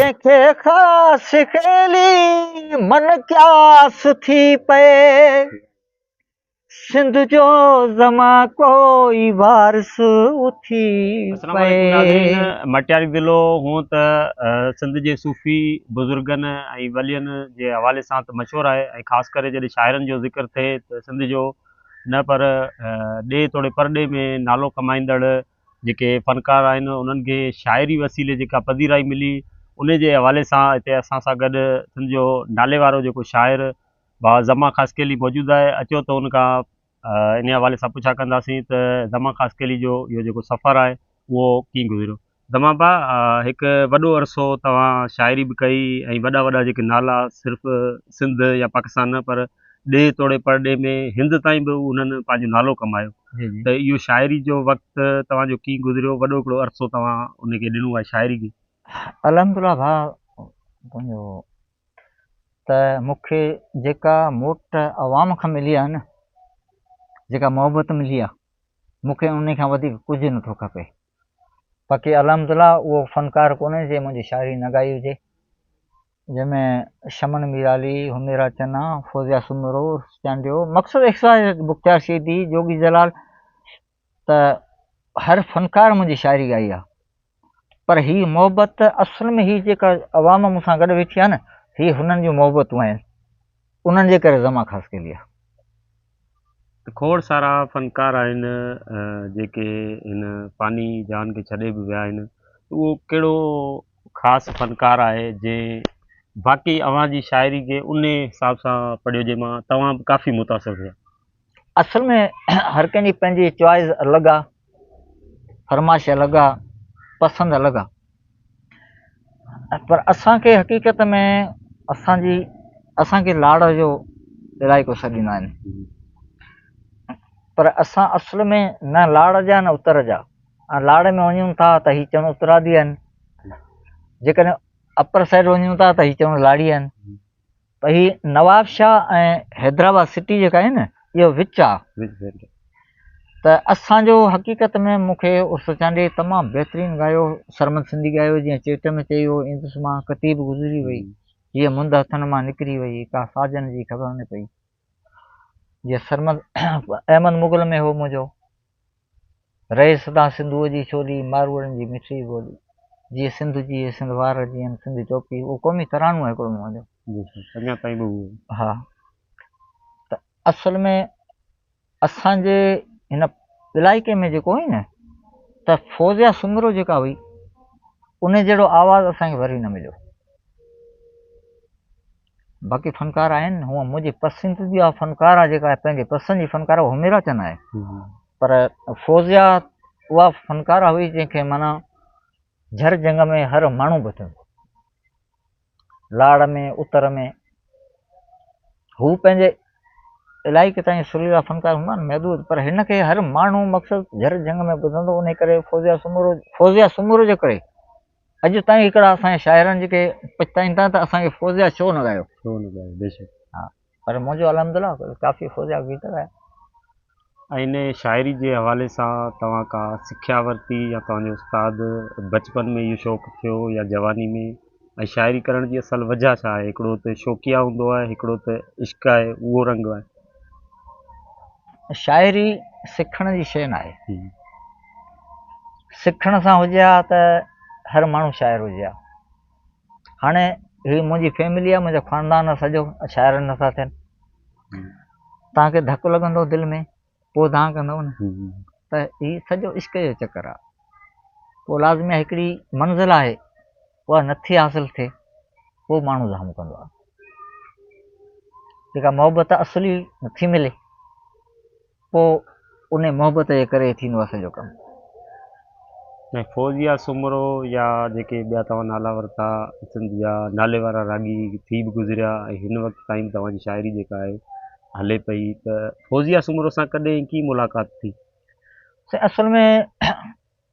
ڪنهن کي خاصخيلي من قياس ٿي پئي. سنڌ جو زمان ڪوئي وارث اٿي السلام عليڪم ناظرين پئي. مٽياري ضلعو هونء ته سنڌ جي صوفي بزرگن ۽ ولين جي حوالي سان ته مشهور آهي ۽ خاص ڪري جڏهن شاعرن جو ذڪر ٿئي ته سنڌ جو نه پر ڏيهه توڙي پرڏيهه ۾ نالو ڪمائيندڙ جيڪي فنڪار آهن انهن کي شاعري وسيلي جيڪا پذيرائي ملي ان جي حوالي سان هتي اسان سان گڏ سنڌ جو نالي وارو جيڪو شاعر ڀاء زمان خاصخيلي موجود آهي اچو ته ان کان ان حوالي سان پڇا ڪنداسين ته زمان خاصخيلي جو اهو جيڪو سفر آهي اهو ڪيئن گذريو. زمان ڀاء هڪ وڏو عرصو توهان شاعري به ڪئي ۽ وڏا وڏا جيڪي نالا صرف سنڌ يا پاڪستان نه پر ڏيهه توڙي پرڏيهه ۾ هند تائين به انهن پنهنجو نالو ڪمايو ته اهو شاعري جو وقت توهان جو ڪيئن گذريو وڏو هڪڙو عرصو توهان ان کي ڏنو آهي شاعري کي. الحمدلله ڀاء تنهنجو ته مون کي جيڪا موٽ عوام کان ملي آهي نه جيڪا محبت ملي آهي مون کي ان کان وڌيڪ ڪجهه نٿو کپي. باقي الحمدلله اهو فنڪار ڪونهي جنهن منهنجي شاعري نه ڳائي هجي جنهن ۾ شمن ميرالي، حميرا چنا، فوزيا سومرو، عرس چانڊيو، مقصد اخلاص مختيار شيدي، جوڳي جلال ته هر فنڪار منهنجي شاعري ڳائي آهي پر هي محبت اصل ۾ هي جيڪا عوام مون سان گڏ ويٺي آهي نه هي هنن جون محبتون آهن انهن جي ڪري زمان خاصخيلي آهي. ته کوڙ سارا فنڪار آهن جيڪي هن فاني جهان کي ڇڏي به ويا آهن ته اهو ڪهڙو خاص فنڪار آهي جنهن باقي اوهان جي شاعري کي ان حساب سان پڙهيو جنهن مان توهان به ڪافي متاثر ٿيا. اصل ۾ هر ڪنهن جي پنهنجي چوائس الڳ آ، فرمائش الڳ آ، پسند الڳ آ. پر اسان کي حقيقت ۾ اسان جي اسان کي لاڙ جو علائقو سڏيندا آهن پر اسان اصل ۾ نه لاڙ جا نه اتر جا ۽ لاڙ ۾ وڃون ٿا ته هي چون اترادي آهن جيڪڏهن اپر سائيڊ وڃون ٿا ته هي چون لاڙي آهن پر هي نواب شاهه ۽ حيدرآباد سٽي جيڪا آهي نه اهو وچ آ ته اسان جو حقيقت ۾ مون کي عرس چانڊيي تمام بهترين ڳايو سرمد سنڌي ڳايو جيئن چيٽ ۾ چئي ويو ايندس مان ڪتي به گذري وئي هيء مند هٿن مان نڪري وئي ڪا ساجن جي خبر نه پئي جيئن سرمد احمد مغل ۾ هو منهنجو رهي سدا سنڌوء جي ڇولي، ماروئڙن جي مٺڙي ٻولي. جيئي سنڌ جيئي سنڌ وار جيئن سنڌ چوپي اهو قومي ترانو آهي هڪڙو منهنجو. جي سائين اڃا تائين به اهو. ها ته اصل ۾ اسان جي هن علائقي ۾ جيڪو هئي نه ته فوزيا سومرو جيڪا هئي ان جهڙو آواز اسان کي وري نه مليو. باقي فنڪار آهن هونء منهنجي پسنديده فنڪاره جيڪا آهي پنهنجي پسند جي فنڪاره اها حميرا چن آهي پر فوزيا اها فنڪاره هئي جنهن کي معنيٰ جھر جنگ ۾ هر ماڻهو ٻڌندو لاڙ ۾ اتر ۾ هو پنهنجي علائقي تائين سريلا فنڪار هوندا آهن محدود پر هن کي هر ماڻهو مقصد جھر جنگ ۾ ٻڌندو ان ڪري فوزيا سومرو فوزيا سومرو جي ڪري اڄ تائين هڪڙا اسان جي شاعرن جيڪي پڇتائين ٿا ته اسان کي فوزيا ڇو نه ڳايو. ڇو نه ڳايو بيشڪ. ها پر منهنجو الحمدلله ڪافي فوزيا گيت ڳايا. ۽ ان شاعري جي حوالي سان توهان ڪا سکيا ورتي يا توهان جو استاد بچپن ۾ اهو شوق ٿيو يا جواني ۾ ۽ شاعري ڪرڻ جي اصل وجهه ڇا آهي هڪڙو ته شوقيه هوندو آهي هڪڙو ته عشق آهي اهو رنگ آهي. شاعري سکڻ جي شيء ناهي. سکڻ سان هجي ها ته هر ماڻهو شاعر هجي ها. هاڻي هي منهنجي فيملي آهي منهنجو خاندان آهي سڄو شاعر نٿا ٿين. توهان کي ڌڪ لڳندو دل ۾ پوء دانهن ڪندؤ نه ته هي سڄو عشق جو چڪر آهي. پوء لازمي آهي هڪڙي منزل آهي اها نٿي حاصل ٿئي پوء ماڻهو دانهون ڪندو آهي. جيڪا محبت اصلي نٿي ملي پوء ان محبت جي ڪري ٿيندو آهي سڄو ڪم. ۽ فوزيه سومرو يا جيڪي ٻيا توهان نالا ورتا سنڌ جا نالي وارا راڳي ٿي به گذريا ۽ هن وقت تائين به توهان جي شاعري جيڪا آهي هلي پئي ته فوزيه سومرو سان ڪڏهن ڪيئن ملاقات ٿي؟ سائين اصل ۾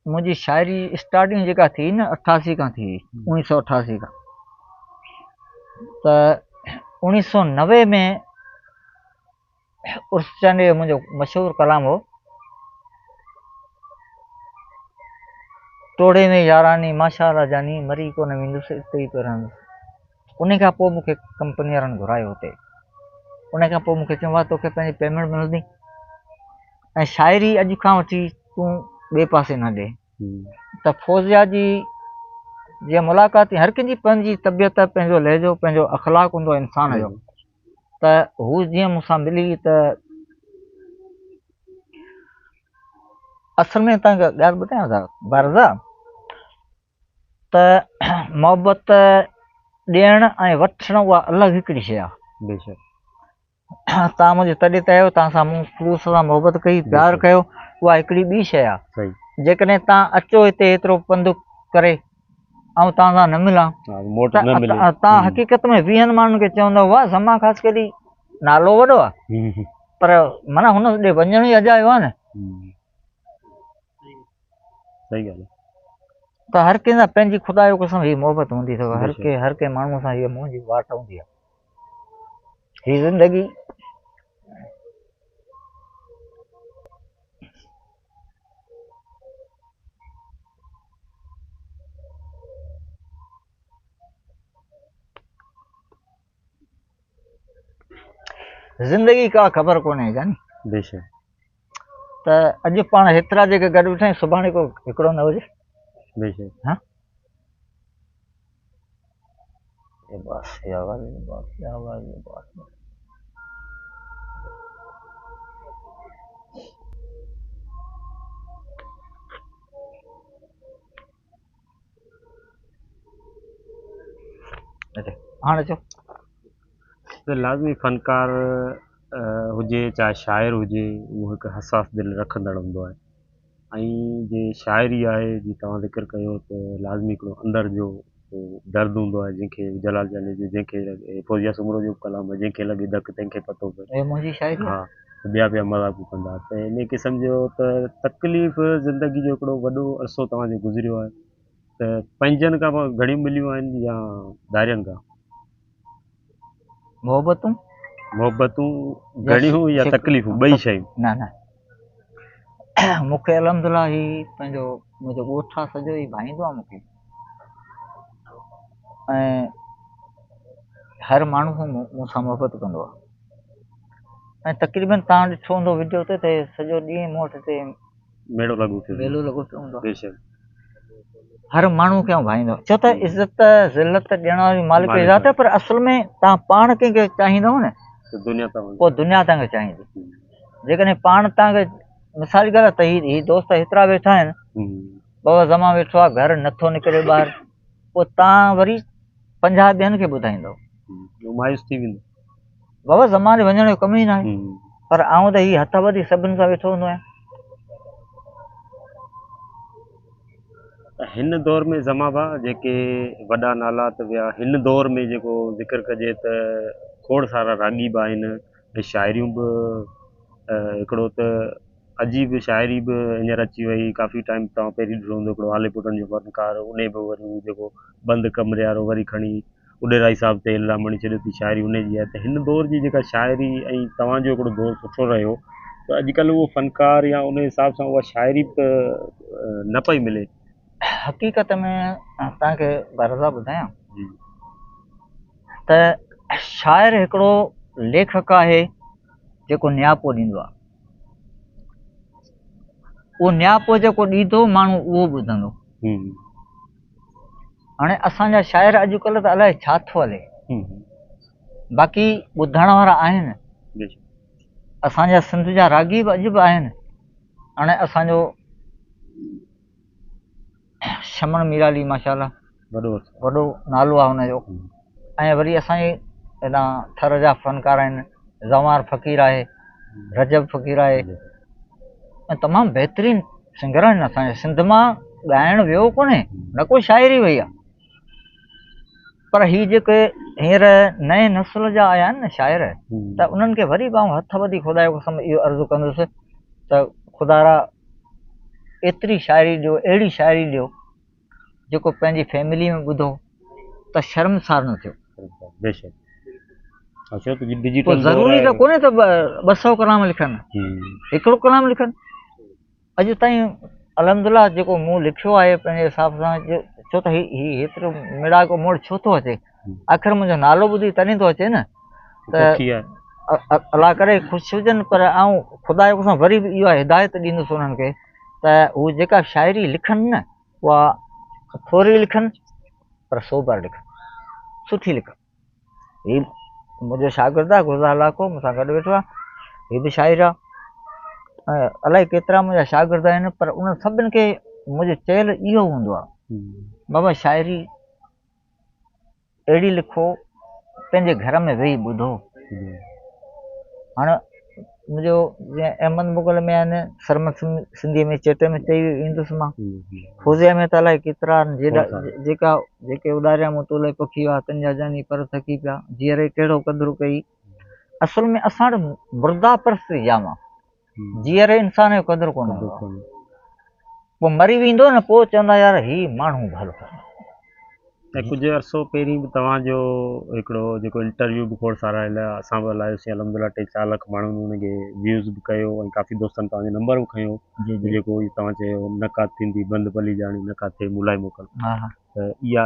منهنجي شاعري اسٽارٽنگ جيڪا ٿي نه اٺاسي کان ٿي اوڻيهه سو اٺاسي کان ته اوڻيهه سو نوي ۾ عرس چانڊيي جو منهنجو مشهور ڪلام هو. ٽوڙي ۾ ياراني ماشاء الله جاني مري ڪونه ويندس اتي ئي پيو رهندس. ان کان پوء مون کي ڪمپني وارن گهرايو هتي. ان کان پوء مون کي چيو واهه توکي پنهنجي پيمينٽ ملندي ۽ شاعري اڄ کان وٺي تون ٻئي پاسي نه ڏي. ته فوزيا جي جيئن ملاقات ٿي هر ڪنهن جي پنهنجي طبيعت پنهنجو لهجو پنهنجو اخلاق هوندو آهي انسان جو ته هو جيئن مون سان ملي ته اصل ۾ توهان کي ڳالهه ٻڌايان ٿا بارزا ته محبت ڏيڻ ۽ وٺڻ اها الڳ هڪڙي شيء آهي بيشڪ توهان منهنجي تڏي تي آيو توهان سان مون خلوص سان محبت ڪئي پيار ڪيو اها هڪڙي ٻي شيء آهي جيڪڏهن توهان اچو هتي ايترو پنڌ ڪري آئون توهان سان نه ملان توهان حقيقت ۾ ويهن ماڻهن کي چوندو واهه زمان خاصخيلي نالو وڏو آهي پر معنيٰ هن ڏي وڃڻ ئي اجايو آهي نه. صحيح ڳالهه ته هر ڪنهن سان پنهنجي خدا جو قسم هي محبت هوندي اٿو هر ڪنهن هر ڪنهن ماڻهو سان هي منهنجي واٽ هوندي آهي هي زندگي زندگي ڪا خبر ڪونهي جاني بيشڪ ته اڄ پاڻ هيترا جيڪي گڏ ويٺا آهيون سڀاڻي ڪو هڪڙو نه هجي بيشڪ ها بس يا بس يا بس هاڻي چئو. ته لازمي فنڪار هجي چاهي شاعر هجي اهو هڪ حساس دل رکندڙ هوندو آهي ۽ جي شاعري آهي جي توهان ذڪر ڪيو ته لازمي هڪڙو اندر جو درد هوندو آهي جنهن کي جلال جاني جو جنهن کي لڳي فوزيه سومرو جو به ڪلام آهي جنهن کي لڳي ڌڪ تنهن کي پتو پئي اهي منهنجي شاعري ها ته ٻيا پيا مذاقون ڪندا ته ان قسم جو ته تڪليف زندگي جو هڪڙو وڏو عرصو توهان جو گذريو آهي ته پنهنجن کان به گهڻيون مليون آهن يا ڌارين کان؟ محبتون؟ محبتون گهڻيون يا تڪليفون ٻئي شيون؟ نه نه مون کي الحمد لله هي پنهنجو منهنجو ڳوٺ آ سڄو هي ڀائيندو آ مون کي ۽ هر ماڻهو مون سان محبت ڪندو آ ۽ تقريبن تان ڏٺو هوندو وڊيو تي ته سڄو ڏينهن مون وٽ هتي ميڙو لڳو پيو ميلو لڳو پيو هوندو بيشڪ هر ماڻهو کي آئون ڀائيندو ڇو ته عزت ذلت ڏيڻ واري مالڪ جي ذات پر اصل ۾ تان پاڻ ڪنهن کي چاهيندو نه ته دنيا تان پوء دنيا تان کي چاهيندي جيڪڏهن پاڻ تان کي مثال جي ڳالهه ته هي هي دوست هيترا ويٺا آهن بابا زمان ويٺو آهي گهر نٿو نڪري ٻاهر پوء تان وري 50 ٻين کي ٻڌائيندو مايوس ٿي ويندو بابا زمان جي وڃڻ جو ڪم ئي ناهي پر آئون ته هي هٿ ٻڌي سڀني سان ويٺو هوندو آهيان. هن دور ۾ زمان ڀاء جيڪي وڏا نالا ته ويا هن دور ۾ جيڪو ذڪر ڪجي ته کوڙ سارا راڳي به آهن ۽ شاعريون به هڪڙو ته عجيب شاعري به هينئر اچي وئي ڪافي ٽائيم توهان پهرين ڏٺو هوندو هڪڙو هالي پٽن جو فنڪار انهي به وري هو جيڪو بند ڪمري وارو وري کڻي اڏيرائي صاحب تي الزام هڻي ڇڏيو ته شاعري انهي جي آهي ته هن دور جي جيڪا شاعري ۽ توهان جو هڪڙو دور سٺو رهيو ته اڄڪلهه اهو فنڪار يا ان حساب سان اها شاعري به نه پئي ملي. حقيقت ۾ توهان کي برزا ٻڌايان ته شاعر هڪڙو ليکڪ آهي جيڪو نياپو ڏيندو آهي اهو نياپو جيڪو ڏيندو ماڻهو اهو ٻڌندو هاڻي اسان جا شاعر اڄڪلهه ته الائي ڇا ٿو هلي باقي ٻڌڻ وارا آهن اسان جا سنڌ جا راڳي به اڄ به آهن هاڻي اسان جو شمن ميرالي ماشاء الله وڏو وڏو نالو آهي هن جو ۽ وري اسان جي هيڏانهن ٿر جا فنڪار آهن زوار فقير آهي رجب فقير آهي ۽ تمام بهترين سنگر آهن اسان جي سنڌ مان ڳائڻ ويو ڪونهي نه ڪو شاعري وئي آهي پر هي جيڪي هينئر نئين نسل جا آيا آهن نه شاعر ته انهن کي وري به آئون هٿ ٻڌي خدا جو قسم اهو عرض ڪندس ته خدارا ايتري شاعري ڏيو اهڙي شاعري ڏيو جيڪو پنهنجي فيملي ۾ ٻڌو ته شرمسار نه ٿيو. بيشڪ ڇو ته ڊجيٽل ضروري ته ڪونهي ته 200 ڪلام لکن، هڪڙو ڪلام لکن. اڄ تائين الحمدلله جيڪو مون لکيو آهي پنهنجي حساب سان ڇو ته هي هي هيترو ميڙاڪو مون وٽ ڇو ٿو اچي آخر منهنجو نالو ٻڌي تڏهن ٿو اچي نه ته الله ڪري خوش هجن پر آئون خدا جو قسم وري به اها هدايت ڏيندس انهن کي ته هو جيڪا شاعري لکن نه اها ٿوري لکن پر سوبر لکن سٺي لکن هي منهنجو شاگرد آهي گلزار لاکو مون سان گڏ ويٺو آهي هي به شاعر آهي ۽ الائي ڪيترا منهنجا شاگرد آهن پر انهن سڀن کي منهنجو چيل اهو هوندو آهي بابا شاعري اهڙي لکو پنهنجي گهر ۾ ويهي ٻڌو هاڻي منهنجو جيئن احمد مغل ۾ آهن سرمد سنڌيء ۾ چيٽ ۾ چئي ايندس مان فوزيا ۾ ته الائي ڪيترا آهن جيڏا جيڪا جيڪي اڏاريا مون تو لئي پکي هئا تن جا جاني پر ٿڪي پيا جيئري ڪهڙو قدر ڪئي اصل ۾ اسان وٽ مرده پرستي جام آ جيئري انسان جو قدر ڪونه هوندو آ پوء مري ويندو نه پوء چوندا يار هي ماڻهو ڀلو ۽ ڪجهه عرصو پهرين به توهان جو هڪڙو جيڪو انٽرويو به کوڙ سارا هن اسان به هلايوسين الحمد لله ٽي چار لک ماڻهن ان کي ويوز به ڪيو ۽ ڪافي دوستن توهان جو نمبر به کنيو جيڪو توهان چيو نه ڪا ٿيندي بند پلي جاڻي نه ڪا ٿئي مون لاء موڪل ته اها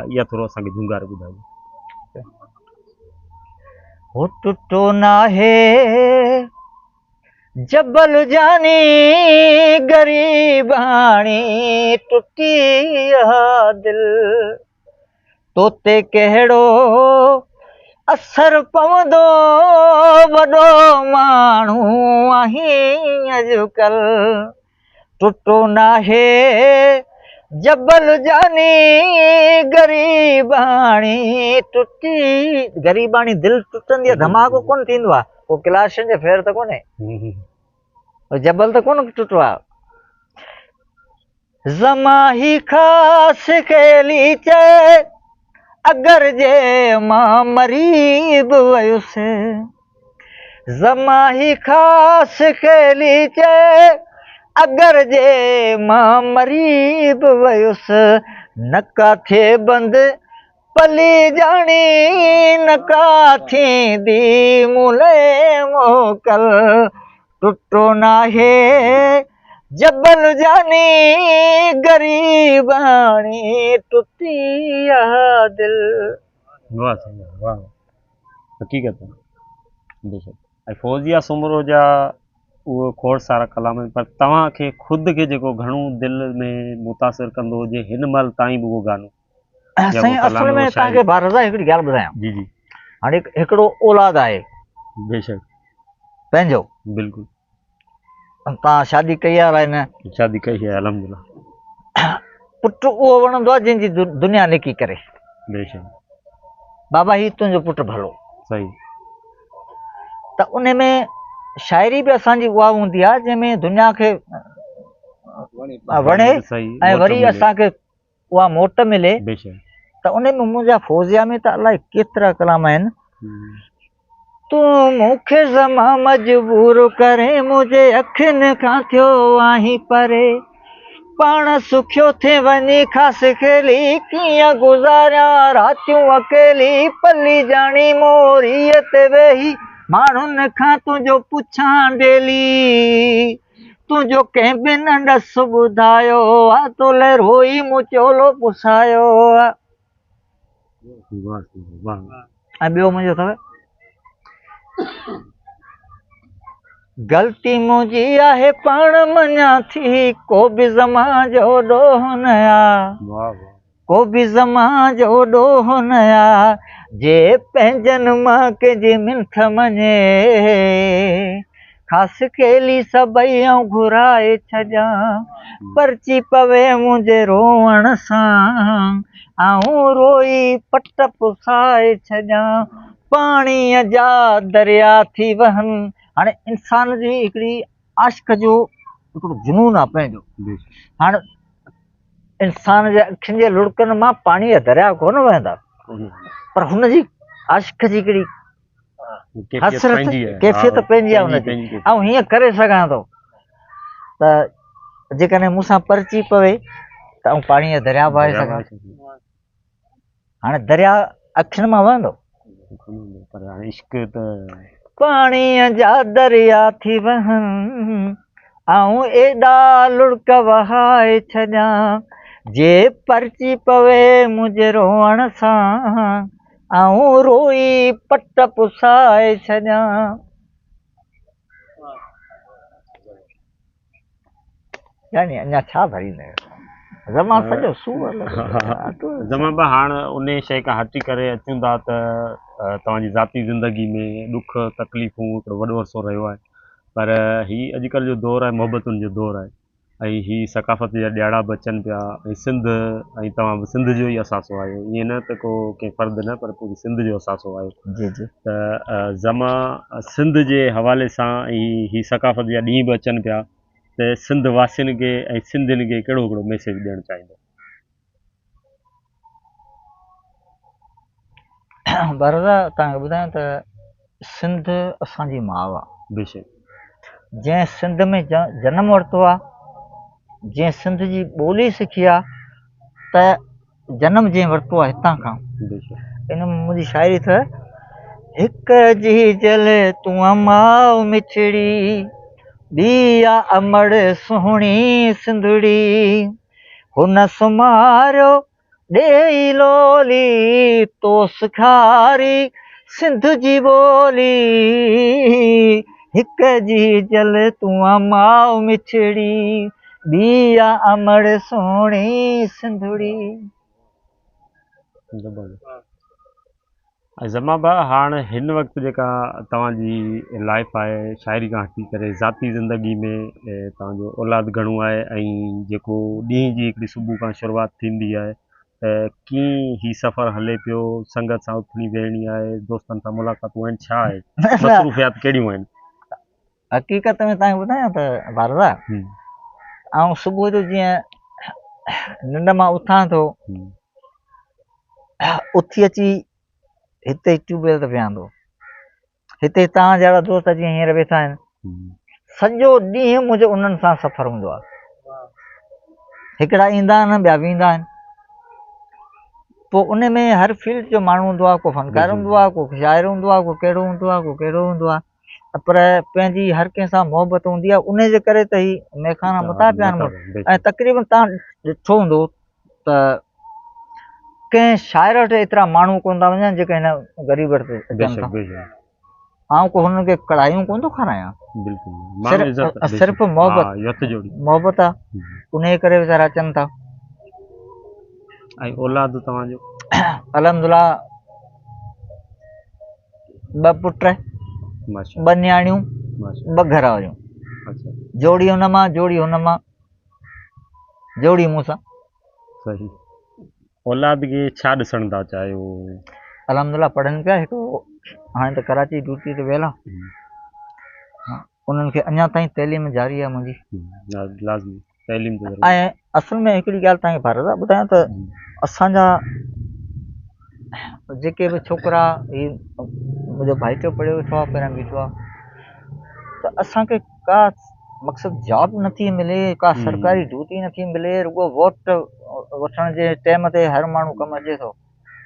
اها ٿورو اسان کي جهونگاري ٻڌايو. هو ٽٽو ناهي جبل جاني غريباڻي ٽٽي آ دل توتي ڪهڙو اثر پوندو وڏو ماڻهو آهين اڄڪل ٽٽو ناهي جبل جاني غريباڻي ٽٽي غريباڻي دل ٽٽندي آهي ڌماڪو ڪونه ٿيندو آهي ڪو ڪلاشن جو ڦير ته ڪونهي جبل ته ڪونه ٽٽو آهي زما هي خاص خيلي چئي اگر جي مان مري به ويس زما هي خاص خيلي چئي اگر جي مان مري به ويس نه ڪا ٿئي بند پلي ڄاڻي نه ڪا ٿيندي مون لئي موڪل ٽٽو ناهي جبل جاني غريباڻي ٽٽي آ دل. واھ سائين واھ حقيقت آهي بيشڪ ۽ فوزيه سومرو جا اهي کوڙ سارا ڪلام آهن پر توهان کي خود کي جيڪو گهڻو دل ۾ متاثر ڪندو هجي هن مهل تائين به اهو گانو سائين اصل ۾ توهان کي بار رضا هڪڙي ڳالهه ٻڌايان جي جي هاڻي هڪڙو اولاد آهي بيشڪ پنهنجو بلڪل توهان شادي ڪئي آهي الائي نه شادي ڪئي آهي الحمدلله پٽ اهو وڻندو آهي جنهن جي دنيا نيڪي ڪري بيشڪ بابا هي تنهنجو پٽ ڀلو صحيح ته ان ۾ شاعري به اسان جي اها هوندي آهي جنهن ۾ دنيا کي وڻي ۽ وري اسان کي اها موٽ ملي ته ان ۾ منهنجا فوزيا ۾ ته الائي ڪيترا ڪلام آهن تون مون کي زما مجبور ڪري منهنجي اکين کان ٿيو آهين پري پاڻ سکيو ٿي وڃي خاص کيلي ڪيئن گذاريان راتيون اڪيلي پلي جاڻي موريء تي ويهي ماڻهن کان تنهنجو پڇان ڊيلي تنهنجو ڪنهن به نه ڏس ٻڌايو آ تو لئه روئي مون چولو پسايو آ. ۽ ٻيو منهنجو اٿو غلطي منهنجي آهي پاڻ مڃان ٿي ڪو به زمان جو ڏوهه نه آ ڪو به زمان جو ڏوهه نه آ جي پنهنجن مان ڪنهن جي منٿ مڃي خاص کيلي سڀئي آئون گهرائي ڇڏيان پرچي پوي منهنجي روئڻ سان آئون روئي پٽ پسائي ڇڏيان پاڻيء جا دريا ٿي وهن هاڻي انسان جي هڪڙي عاشق جو هڪڙو جنون آ پنهنجو هاڻي انسان جي اکين جي لڙڪن مان پاڻي جا درياء ڪونه وهندا پر هن جي عاشق جي هڪڙي حسرت ڪيفيت پنهنجي آهي هن جي آئون هيئن ڪري سگهان ٿو ته جيڪڏهن مون سان پرچي پوي ته آئون پاڻي جا درياء وهائي سگهان ٿو هاڻي درياء اکين مان وهندو پر هاڻي عشق ته پاڻيء جا دريا ٿي وهن. آئون ايڏا لڙڪ وهائي ڇڏيان، جي پرچي پوي منهنجي روئڻ سان، آئون روئي پٽ پسائي ڇڏيان. يعني اڃا ڇا ڀريندين؟ زمان سڄو سور لڳو. زمان ڀاء هاڻ انهي شيء کان هٽي ڪري اچون ٿا ته توهان جي ذاتي زندگي ۾ ڏک تڪليفون هڪڙو وڏو عرصو رهيو آهي پر هي اڄڪلهه جو دور آهي محبتن جو دور آهي ۽ هي ثقافت جا ڏياڙا به اچن پيا ۽ سنڌ ۽ توهان به سنڌ جو ئي اثاثو آهيو ائين نه ته ڪو ڪنهن فرد نه پر پوري سنڌ جو اثاثو آهيو جي جي ته زمان سنڌ جي حوالي سان ۽ هي ثقافت جا ڏينهن به اچن پيا ته سنڌ واسين کي ۽ سنڌين کي ڪهڙو هڪڙو ميسيج ڏيڻ چاهيندو؟ برادر توهان کي ٻڌايان ته سنڌ اسان جي ماء آ. بيشڪ. جنهن سنڌ ۾ جنم ورتو آ، جنهن سنڌ جي ٻولي سکي آ ته جنم جنهن ورتو آ هتان کان. بيشڪ. ان ۾ منهنجي شاعري ته هڪ جيجل تون ماء مٺڙي، ٻي آ امڙ سهڻي سنڌڙي. هن سمهاريو ڏيئي لولي، تو سکاري سنڌ جي ٻولي. هڪ جيجل تون آ ماء مٺڙي، ٻي آ امڙ سهڻي سنڌڙي. ۽ زمان ڀاء هاڻ هن وقت جيڪا توهان جي لائف آهي شاعري کان هٽي ڪري ذاتي زندگي ۾ توهان جو اولاد گهڻو آهي ۽ جيڪو ڏينهن جي هڪڙي صبح کان شروعات ٿيندي آهي ته ڪيئن هي سفر هلي پيو سنگت سان اٿڻي ويهڻي آهي دوستن سان ملاقاتون آهن ڇا آهي مصروفيات ڪهڙيون آهن؟ حقيقت ۾ توهان کي ٻڌايان ته بارزا آئون صبح جو جيئن ننڊ مان اٿان ٿو اٿي اچي هتي ٽيوب ويل تي ويهان ٿو. هتي توهان جهڙا دوست جيئن هينئر ويٺا آهن، سڄو ڏينهن منهنجو انهن سان سفر هوندو آهي. هڪڙا ايندا آهن ٻيا ويندا آهن. پوء ان ۾ هر فيلڊ جو ماڻهو هوندو آهي، ڪو فنڪار هوندو آهي، ڪو شاعر هوندو آهي، ڪو ڪهڙو هوندو آهي، ڪو ڪهڙو هوندو آهي. پر پنهنجي هر ڪنهن سان محبت هوندي آهي، ان جي ڪري ته هي ميخانا متا پيا آهن ۽ تقريبن توهان ڏٺو هوندو ته ڪنهن شاعر وٽ ايترا ماڻهو ڪونه ٿا وڃن جيڪي هن غريب وٽ اچن ٿا. آئون ڪو هنن کي ڪڙايون ڪونه ٿو کارايان، صرف محبت محبت آ، انهي ڪري ويچارا اچن ٿا. ۽ اولاد توهان جو؟ الحمدلله ٻه پٽ، ٻه نياڻيون، ٻه گهر واريون، جوڙي هن مان جوڙي هن مان. جوڙي مون سان. صحيح اولاد کي ڇا ڏسڻ ٿا چاهيو؟ الحمدلله پڙهن پيا هڪ هاڻي ته ڪراچي ڊيوٽي تي ويل آ انهن کي اڃا تائين تعليم جاري آ منهنجي. لازمي تعليم ته ضروري. ۽ اصل ۾ هڪڙي ڳالهه توهان کي ڀارت صاحب ٻڌايان ته اسان جا جيڪي به ڇوڪرا هي منهنجو ڀائٽيو پڙهيو ويٺو آ پهريان بيٺو آ ته اسان کي ڪا مقصد جاب نٿي ملي ڪا سرڪاري ڊيوٽي نٿي ملي رڳو ووٽ وٺڻ جي ٽيم تي هر ماڻهو ڪم اچي ٿو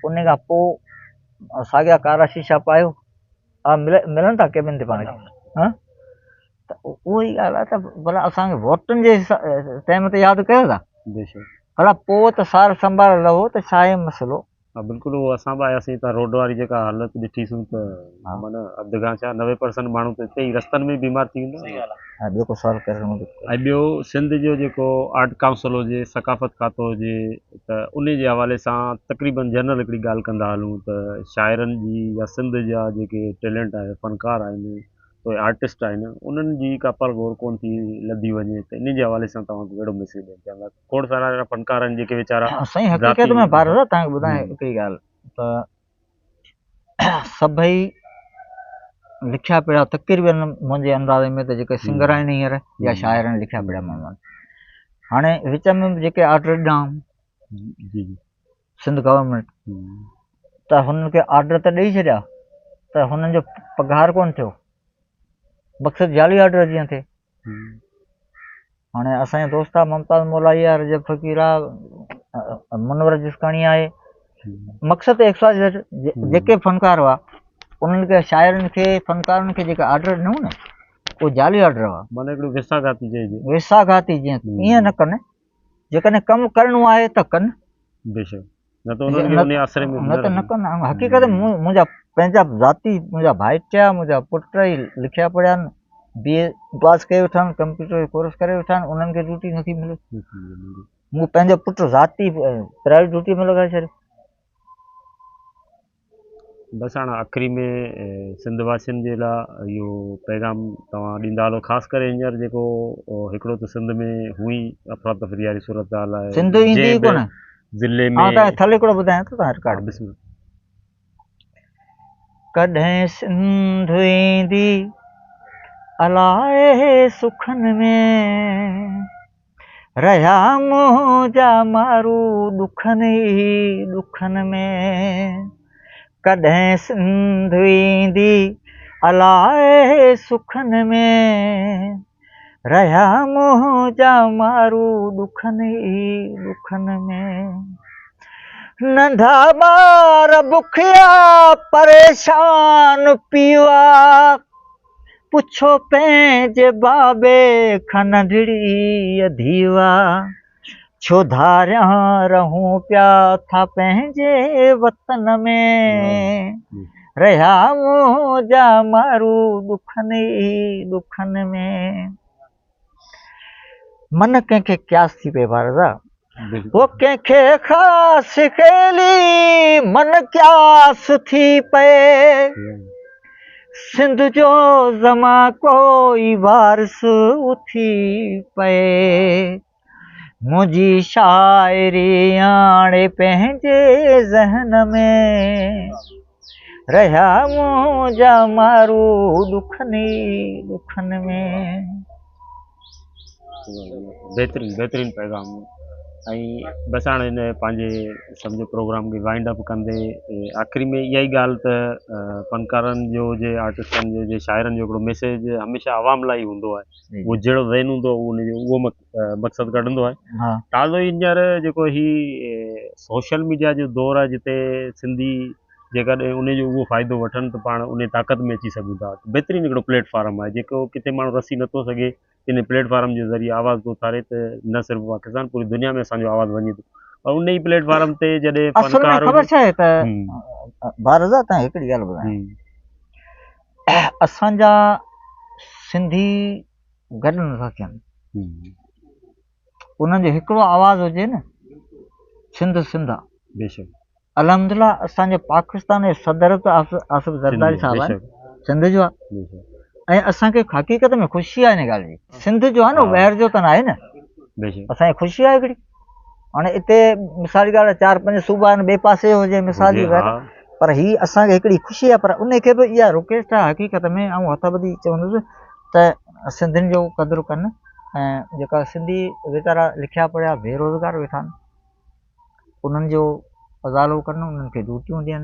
ان کان پوء ساڳيا ڪارا شيشا پايو ها ملن ٿا ڪيبن تي پاڻ کي ها ته اها ئي ڳالهه آهي ته ڀلا اسان کي ووٽن جي ٽيم تي ياد ڪيو ٿا ڀلا پوء ته سار سنڀال لهو ته ڇا آهي مسئلو. ها بلڪل اهو اسان به آياسين هتان روڊ واري جيڪا حالت ڏٺي سون ته معنيٰ اڌ کان ڇا 90% ماڻهو ته اتي ئي رستن ۾ ئي بيمار ٿي ويندا. ها ٻيو ڪو سوال ڪرڻو هجي. ۽ ٻيو سنڌ جو جيڪو آرٽ ڪائونسل هجي ثقافت کاتو هجي ته انهي جي حوالي سان تقريبن جنرل هڪڙي ڳالهه ڪندا هلون ته شاعرن جي يا سنڌ جا جيڪي ٽيلنٽ آهي فنڪار آهن توڙي آرٽسٽ آهن انهن جي ڪا پرگهور ڪونه ٿي لڌي وڃي ته انهي جي حوالي سان توهان ڪهڙو ميسيج ڏيڻ چاهيندا؟ کوڙ سارا اهڙا فنڪار آهن جيڪي ويچارا سائين حقيقت ۾ بار دادا توهان کي ٻڌايان هڪڙي ڳالهه ته سڀئي لکيا پڙهيا تقريبن منهنجي اندازي ۾ ته جيڪي سنگر آهن هينئر يا شاعر آهن لکيا پڙهيا ماڻهو آهن هاڻي وچ ۾ به جيڪي آرڊر ڏنا سنڌ گورنمينٽ ته هنن کي آرڊر ته ڏئي ڇڏيا ته هنن جو پگهار ڪونه ٿيو مقصد جعلي آرڊر جيئن ٿئي هاڻي اسان جو دوست آ ممتاز مولائي آ رجب فقير آ منور جسڪاڻي آهي مقصد ايڪس واء زيڊ جيڪي فنڪار هئا انهن کي شاعرن کي فنڪارن کي جيڪا آرڊر ڏنو نه اهو جعلي آرڊر هئا. معنيٰ هڪڙو ويساهه گهاتي چئجي. ويساهه گهاتي جيئن ائين نه ڪن، جيڪڏهن ڪم ڪرڻو آهي ته ڪن. بيشڪ نه ته انهن کي انهي آسري ۾ نه ته نه ڪن. حقيقت ۾ منهنجا پنهنجا ذاتي منهنجا ڀائٽيا منهنجا پٽ ئي لکيا پڙهيا آهن، بي اي پاس ڪري ويٺا آهن، ڪمپيوٽر جو ڪورس ڪري ويٺا آهن، انهن کي ڊيوٽي نٿي ملي. مون پنهنجو پٽ ذاتي پرائيويٽ ڊيوٽي ۾ لڳائي ڇڏيو. بس هاڻ آخري ۾ سنڌ واسين جي لاء اهو پيغام توهان ڏيندا هلو، خاص ڪري هينئر جيڪو هڪڙو ته سنڌ ۾ هونئن ئي افراتفري واري صورتحال آهي، سنڌ ايندي ئي ڪونه ضلعي ۾. آئون توهان کي ٿل هڪڙو ٻڌايان ٿو، توهان رڪارڊ. بسم الله. ڪڏهن سنڌ ايندي الائي سکن ۾، رهيا منهنجا مارو ڏکن ئي ڏکن ۾، ڪڏهن سنڌ ايندي الائي سکن ۾، رهيا منهنجا مارو ڏکن ئي ڏکن ۾، ننڍا ٻار بکيا پريشان پيوا، پڇو پنهنجي بابي کان ننڍڙيء ڌيوا، ڇو ڌاريان رهون پيا ٿا پنهنجي وطن ۾، رهيا منهنجا مارو ڏکن ئي ڏکن ۾. من ڪنهن کي قياس ٿي پئي بارزا، هو ڪنهن کي خاص خيلي من قياس ٿي پئي، سنڌ جو زمان ڪوئي وارث اٿي پئي، منهنجي شاعري آڻي پنهنجي ذهن ۾، رهيا منهنجا مارو ڏکن ئي ڏکن ۾. بهترين بهترين پيغام. ۽ بس هاڻي هن پنهنجي سمجهو پروگرام کي وائنڊ اپ ڪندي آخري ۾ اها ئي ڳالهه ته فنڪارن جو جي آرٽسٽن جو جي شاعرن جو هڪڙو ميسيج هميشه عوام لاء ئي هوندو آهي، اهو جهڙو ذهن هوندو آهي اهو ان جو اهو مقصد ڪڍندو آهي. تازو ئي هينئر جيڪو هي سوشل ميڊيا جو دور آهي جتي سنڌي جيڪڏهن ان جو اهو فائدو وٺن ته پاڻ ان طاقت ۾ اچي سگهون ٿا. بهترين هڪڙو پليٽ فارم آهي جيڪو ڪٿي ماڻهو رسي نٿو سگهي ان پليٽ فارم جي ذريعي آواز ٿو اٿاري ته نه صرف پاڪستان پوري دنيا ۾ اسان جو آواز وڃي ٿو. پر ان ئي پليٽ فارم تي جڏهن اصل ۾ فنڪار خبر ڇا آهي ته بارزا تان هڪڙي ڳالهه ٻڌايان، اسان جا سنڌي گڏ نٿا ٿين، انهن جو هڪڙو آواز هجي نه، سنڌ سنڌ آ. بيشڪ. الحمدلله اسان جي پاڪستان جو صدر ته آصف زرداري صاحب آهن، سنڌ جو آهي، ۽ اسان کي حقيقت ۾ خوشي آهي ان ڳالهه جي، سنڌ جو آهي نه، ٻاهر جو ته ناهي نه، اسان کي خوشي آهي هڪڙي. هاڻي اتي مثال جي ڳالهه 4 5 صوبا آهن، ٻئي پاسي هجي مثال جي ڳالهه، پر هي اسان کي هڪڙي خوشي آهي. پر ان کي به اها رڪويسٽ آهي حقيقت ۾ آئون هٿ ٻڌي چوندس ته سنڌين جو قدر ڪن، ۽ جيڪا سنڌي ويچارا لکيا پڙهيا بيروزگار ويٺا آهن انهن جو ازالو ڪن، انهن کي ڊيوٽيون ڏين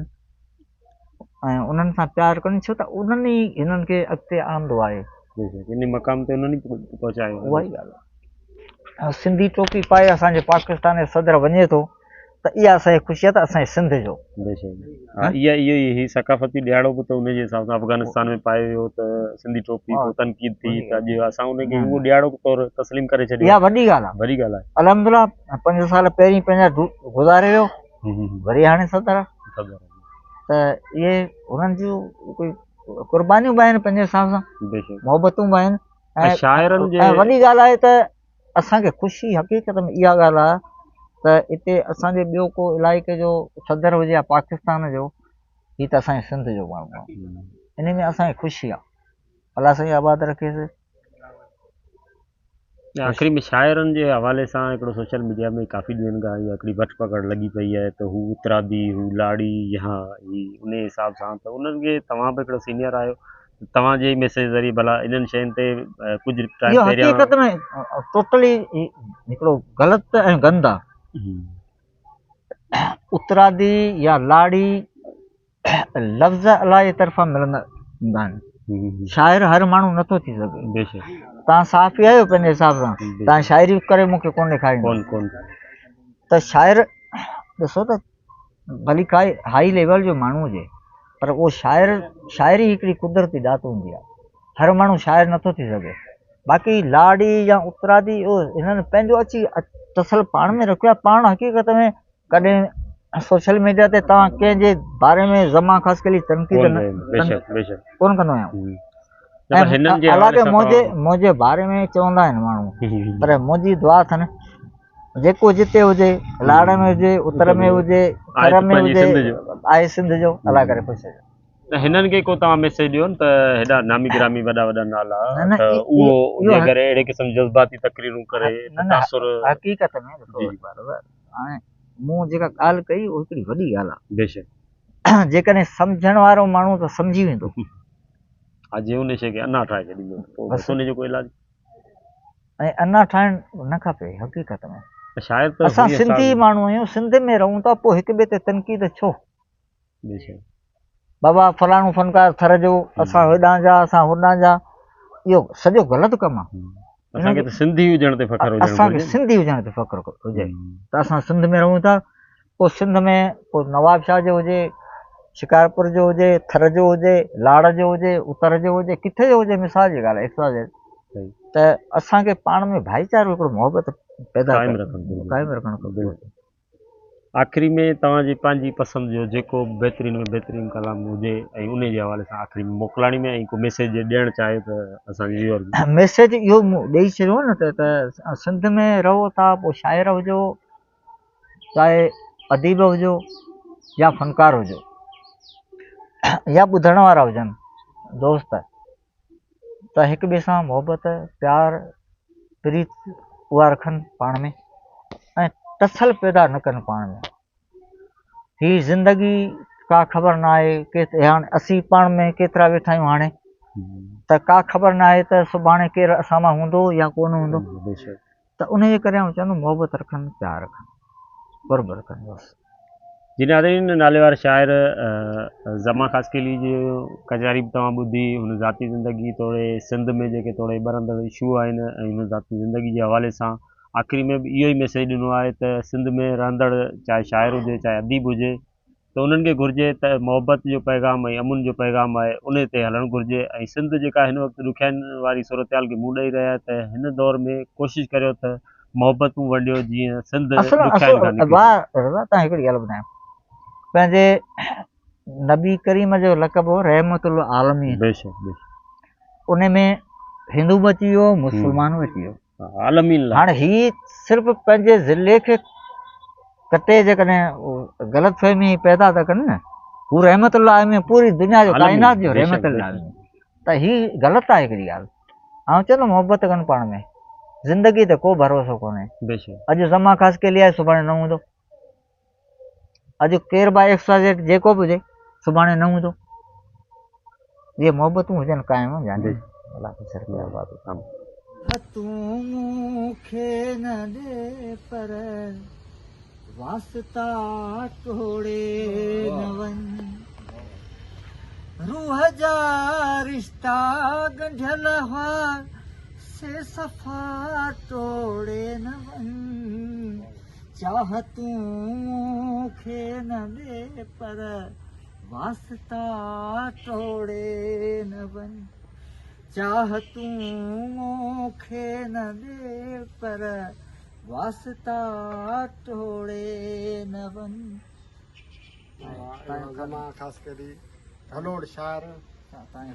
۽ انهن سان پيار ڪن، ڇو ته انهن ئي هنن کي اڳتي آندو آهي. ان مقام تي انهن ئي پهچايو آهي. اها ئي ڳالهه آهي. سنڌي ٽوپي پائي اسان جي پاڪستان جو صدر وڃي ٿو ته اها اسان جي خوشي آهي ته اسان جي سنڌ جو. بيشڪ. ها، اها اهو ئي هي ثقافتي ڏهاڙو به ته ان جي حساب سان افغانستان ۾ پايو ويو ته سنڌي ٽوپي پوء تنقيد ٿي ته اڄ اسان ان کي اهو ڏهاڙو طور تسليم ڪري ڇڏيو. اها وڏي ڳالهه آهي. وڏي ڳالهه آهي. الحمدلله 5 سال پهرين پنهنجا گذاري ويو، وري هاڻي صدر آهي. صدر آهي. ته اهي هنن جون ڪوئي قربانيون به آهن پنهنجي حساب سان، بيشڪ. محبتون به آهن. ۽ شاعرن جي ۽ وڏي ڳالهه آهي ته اسان کي خوشي حقيقت ۾ اها ڳالهه آهي ته اتي اسان جي ٻيو ڪو علائقي جو صدر هجي يا پاڪستان جو، هي ته اسان جي سنڌ جو ماڻهو آهي، ان ۾ اسان کي خوشي آهي. الله سائين آباد رکيس. آخري ۾ شاعرن جي حوالي سان هڪڙو سوشل ميڊيا ۾ ڪافي ڏينهن کان اها هڪڙي وٺ پڪڙ لڳي پئي آهي ته هو اترادي، هو لاڙي يا هي ان حساب سان ته انهن کي توهان به هڪڙو سينيئر آهيو، توهان جي ميسيج ذريعي ڀلا انهن شين تي ڪجهه ٽائيم اهو پهريان حقيقت ۾ ٽوٽلي هڪڙو غلط ۽ گند آ. اترادي يا لاڙي لفظ الله جي طرفان ملندا هوندا آهن. شاعر هر ماڻهو نٿو ٿي سگهي. بيشڪ. توهان صحافي آهيو پنهنجي حساب سان، توهان شاعري ڪري مون کي ڪونه ڏيکاريندو. ڪون ڪون. ته شاعر ڏسو ته ڀلي ڪائي هائي ليول جو ماڻهو هجي پر اهو شاعر، شاعري هڪڙي قدرتي ڏات هوندي آهي. هر ماڻهو شاعر نٿو ٿي سگهي. باقي لاڙي يا اترادي اهو هنن پنهنجو اچي ٽسل پاڻ ۾ رکيو آهي. پاڻ حقيقت ۾ ڪڏهن سوشل ميڊيا تي توهان ڪنهن جي باري ۾ زمان خاصخيلي تنقيد نه ڪونه ڪندو آهيان. حالانڪه منهنجي باري ۾ چوندا آهن ماڻهو، پر منهنجي دعا اٿن جيڪو جتي هجي، لاڙ ۾ هجي، اتر ۾ هجي، ٿر ۾ هجي، آهي سنڌ جو، الله ڪري خوش هجي. ته هنن کي ڪو توهان ميسيج ڏيو نه ته هيڏا نامي گرامي وڏا وڏا نالا ته اهو جيڪر اهڙي قسم جذباتي تقريرون ڪري ته تاثر. حقيقت ۾ ڏسو هاڻي مون جيڪا ڳالهه ڪئي اهو هڪڙي وڏي ڳالهه آهي. بيشڪ. جيڪڏهن سمجهڻ وارو ماڻهو ته سمجهي ويندو. ها جي ان شيء کي انا ٺاهي ڇڏيندو ته پوء بس ان جو ڪو علاج. ۽ انا ٺاهڻ نه کپي حقيقت ۾. شاعر ته اسان سنڌي ماڻهو آهيون، سنڌ ۾ رهون ٿا، پوء هڪ ٻئي تي تنقيد ڇو؟ بيشڪ. بابا فلاڻو فنڪار ٿر جو، اسان هيڏانهن جا، اسان هوڏانهن جا، اهو سڄو غلط ڪم آهي. اسان کي ته سنڌي هجڻ تي فخر هجڻ اسان کي سنڌي هجڻ تي فخر هجي ته اسان سنڌ ۾ رهون ٿا، پوء سنڌ ۾ پوء نواب شاهه جو هجي، شڪارپور جو هجي، ٿر جو هجي، لاڙ جو هجي، اتر جو هجي، ڪٿي جو هجي، مثال جي ڳالهه آهي ته اسان کي پاڻ ۾ ڀائيچارو هڪڙو محبت پيدا قائم رکڻ قائم رکڻ کپي. آخري ۾ توهان جي پنهنجي پسند جو جيڪو به بهترين ۾ بهترين ڪلام هجي ۽ انهي جي حوالي سان آخري ۾ موڪلاڻي ۾ ۽ ڪو ميسيج جي ڏيڻ چاهيو ته اسان جي ويور کي. ميسيج اهو مون ڏئي ڇڏيو نه ته سنڌ ۾ رهو ٿا پوء شاعر هجو چاهي اديب هجو يا فنڪار هجو يا ٻڌڻ وارا هجن دوست ته هڪ ٻئي سان محبت پيار پريت اها رکن پاڻ ۾ ۽ ٽسل پيدا نه ڪن پاڻ ۾ هي زندگي ڪا خبر نه آهي ڪي هاڻي اسين پاڻ ۾ ڪيترا ويٺا آهيون هاڻي ته ڪا خبر نه آهي ته سڀاڻي ڪير اسان مان هوندو يا ڪونه هوندو ته ان جي ڪري آئون چوندم محبت رکن پيار رکن قرب رکن بس. جي ناظرين ناليوار شاعر زمان خاصخيلي جي ڪچهري به توهان ٻڌي هن ذاتي زندگي توڙي سنڌ ۾ جيڪي توڙي ٻرندڙ اشو آهن ۽ هن ذاتي زندگي جي حوالي سان آخري ۾ به اهو ئي ميسيج ڏنو آهي ته سنڌ ۾ رهندڙ چاهي شاعر هجي چاهي اديب هجي ته انهن کي گهرجي ته محبت جو پيغام ۽ امن جو پيغام آهي ان تي هلڻ گهرجي ۽ سنڌ جيڪا هن وقت ڏکيائين واري صورتحال کي منهن ڏئي رهي آهي ته هن دور ۾ ڪوشش ڪريو ته محبتون ونڊيو جيئن سنڌ اصل ڏکيائين کان اصل نڪري واهه سگهي. رضا تان هڪڙي ڳالهه ٻڌايان پنهنجي نبي ڪريم جو لقب هو رحمت العالمين بيشڪ بيشڪ ان ۾ هندو به اچي ويو مسلمان به اچي ويو عالمين لاء هاڻي هي صرف پنهنجي ضلعي کي ڪٽي جيڪڏهن غلط فهمي پيدا ٿا ڪن نه هو رحمت العالمين پوري دنيا جو عالمين، ڪائنات جو بيشڪ، رحمت بيشڪ. العالمين ته هي غلط آهي هڪڙي ڳالهه آئون چوندم محبت ڪن پاڻ ۾ زندگي تي ڪو ڀروسو ڪونهي بيشڪ اڄ زمان خاصخيلي آهي سڀاڻي نه هوندو اڄ ڪير به ايڪس واء زيڊ جيڪو به هجي سڀاڻي نه هوندو اهي محبتون هجن قائم جاني الله کي سر ڪيا بات تون مون کي نه ڏي پر واسطا ٽوڙي نه وڃ روح جا رشتا ڳنڍيل هئا سي صفا ٽوڙي نه وڃ چاهتون مون کي نه ڏي پر واسطا ٽوڙي نه وڃ چاهتون مون کي نه ڏي پر واسطا ٽوڙي نه وڃ. زمان خاصخيلي ڀلوڙ شاعر،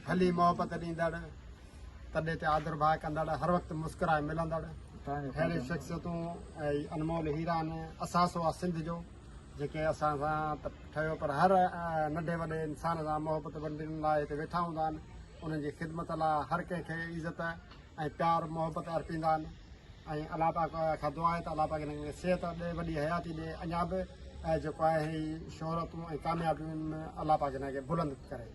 ڀلي محبت ڏيندڙ، تڏي تي آڌر ڀاء ڪندڙ، هر وقت مسڪرائي ملندڙ، اهڙيون شخصيتون ۽ انمول هيرا آهن، اثاثو آهي سنڌ جو، جيڪي اسان سان ته ٺهيو پر هر ننڍي وڏي انسان سان محبت ونڊڻ لاء هتي ويٺا هوندا آهن، انهن جي خدمت لاء هر ڪنهن کي عزت ۽ پيار محبت ارپيندا آهن ۽ الله پاڪ کان دعا آهي ته الله پاڪ هنن کي صحت ڏي وڏي حياتي ڏي اڃا به جيڪو آهي هي شهرتون ۽ ڪاميابيون الله پاڪ هنن کي بلند ڪري.